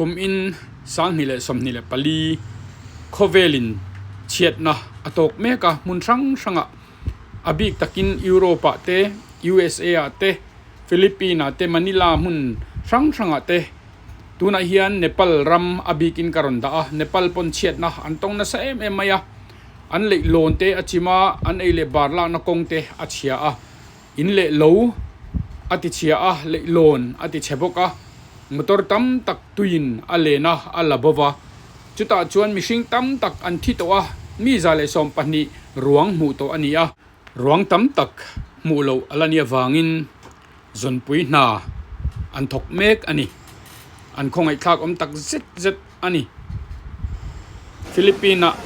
Kum in 2024 khawvelin chhiatna a tawk mek a, hmun hrang hrangah a bik takin Europe ah te, USA ah te, Philippine ah te, Manila hmun hrang hrangah te tunah hian Nepal ram a bikin ka rawn dah a, Nepal pawn chhiatna an tawng nasa em em mai a, an leihlawn te a chim a, an ei leh bar lakna kawng te a chhia a. In leh lo a ti chhia a, leihlawn a ti chhe bawk a, motor tam tak tuiin a len a, a la bo va. Chutah chuan mihring tam tak an thi tawh a, mi 120 ruang hmuh tawh a ni a. Ruang tam tak hmuh loh a la nih avangin zawnpui hna an thawk mek a ni. An khawngaihthlak awm tak zet zet a ni. Philippine-ah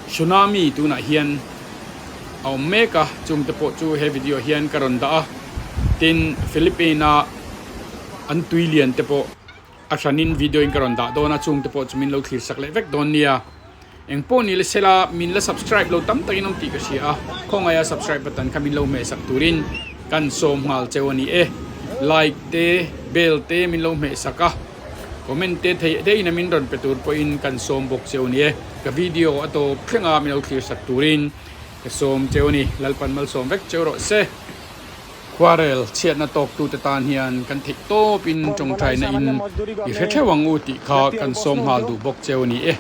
tsunami tunah hian a awm mek a, chungte pawh chu he video hian ka rawn dah a. Tin, Philippine-a an tui lian te pawh a hranin video in ka rawn dah dawn a, chungte pawh chu min lo thlir sak leh vek dawn nia. Eng pawh ni la sela, min la subscribe lo tam takin awm tih ka hria a, khawngaia subscribe button kha min lo hmeh sak turin kan sawm nghal cheu a ni e. Like te, bell te min lo hmeh sak a, comment te theih deihin a min rawn pe tur pawhin kan sawm bawk cheu a ni e. Ka video a tawp thlenga min lo thlir sak turin ka sawm cheu a ni. Lalpan malsawm vek cheu rawh se. Khuarel chhiatna tawktute tan hian kan theih tawpin tawngtaina in i hre theuh ang u tih kha kan sawm nghal duh bawk cheu a ni e.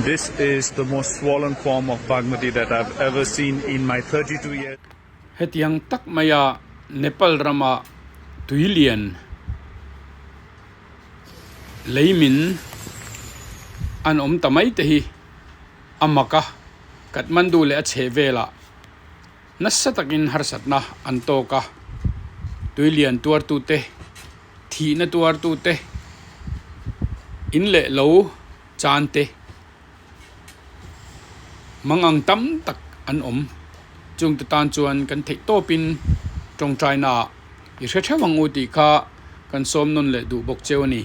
This is the most swollen form of Bagmati that I've ever seen in my 32 years. Hetiang tak maia Nepal rama tui lian Lei min an awm ta mai te hi a mak a, Kathmandu leh a chheh velah nasa takin harsatna an tawk a, tuilian tuartute, thihna tuartute, in leh lo chan te mangang tam tak an awm. Chungte tan chuan kan theih tawpin tawngtainaah i hre theuh ang u tih kha kan sawm nawn leh duh bawk cheu a ni.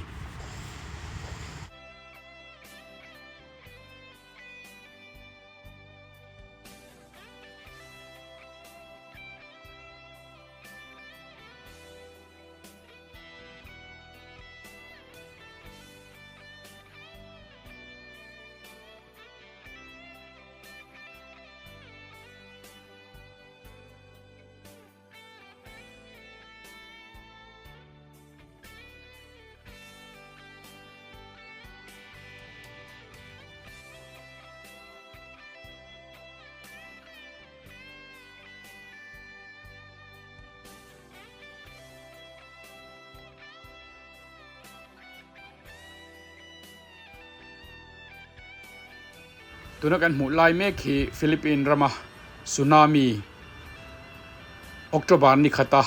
Tuna kan hmuh lai mek hi Philippine rama tsunami October ni khata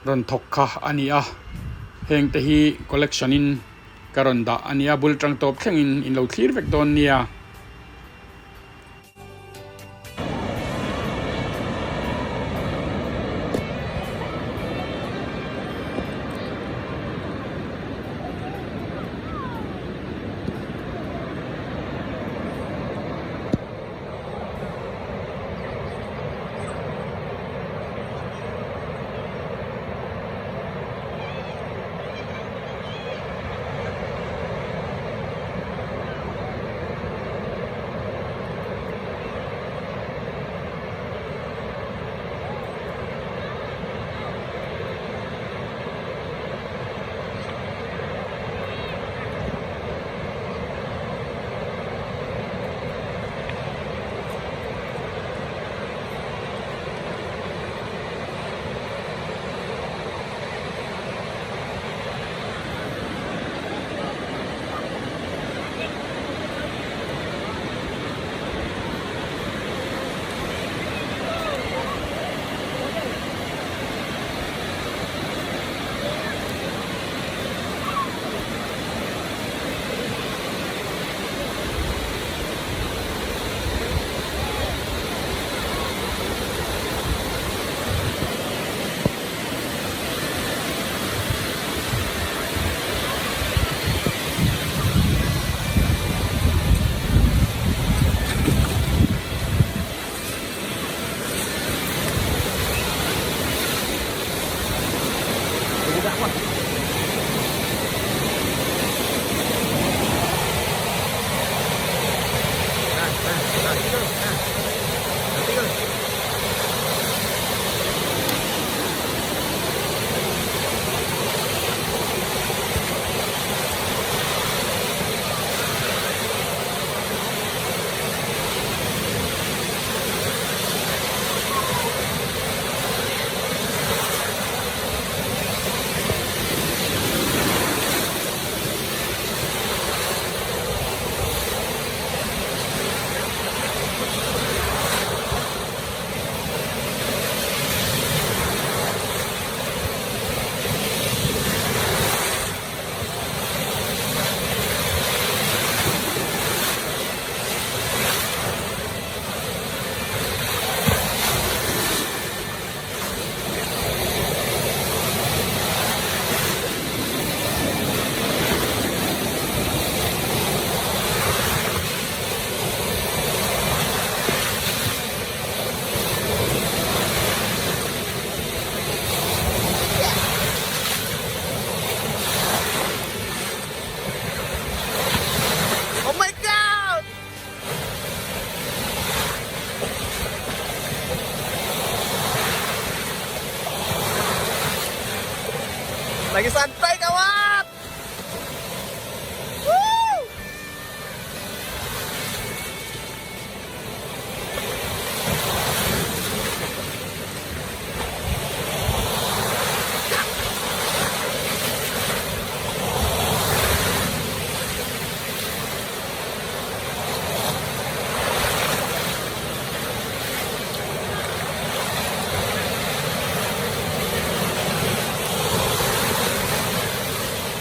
rawn thawk kha a ni a, heng te hi collection in ka rawn dah a ni a, bul tang tawp thlengin in lo thlir vek dawn nia.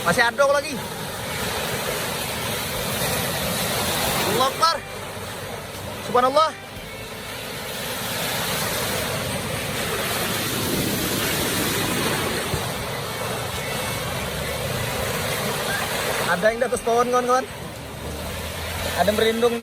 Masih adong lagi. Allah Akbar. Subhanallah. Ada yang di atas pohon kawan-kawan. Ada berlindung.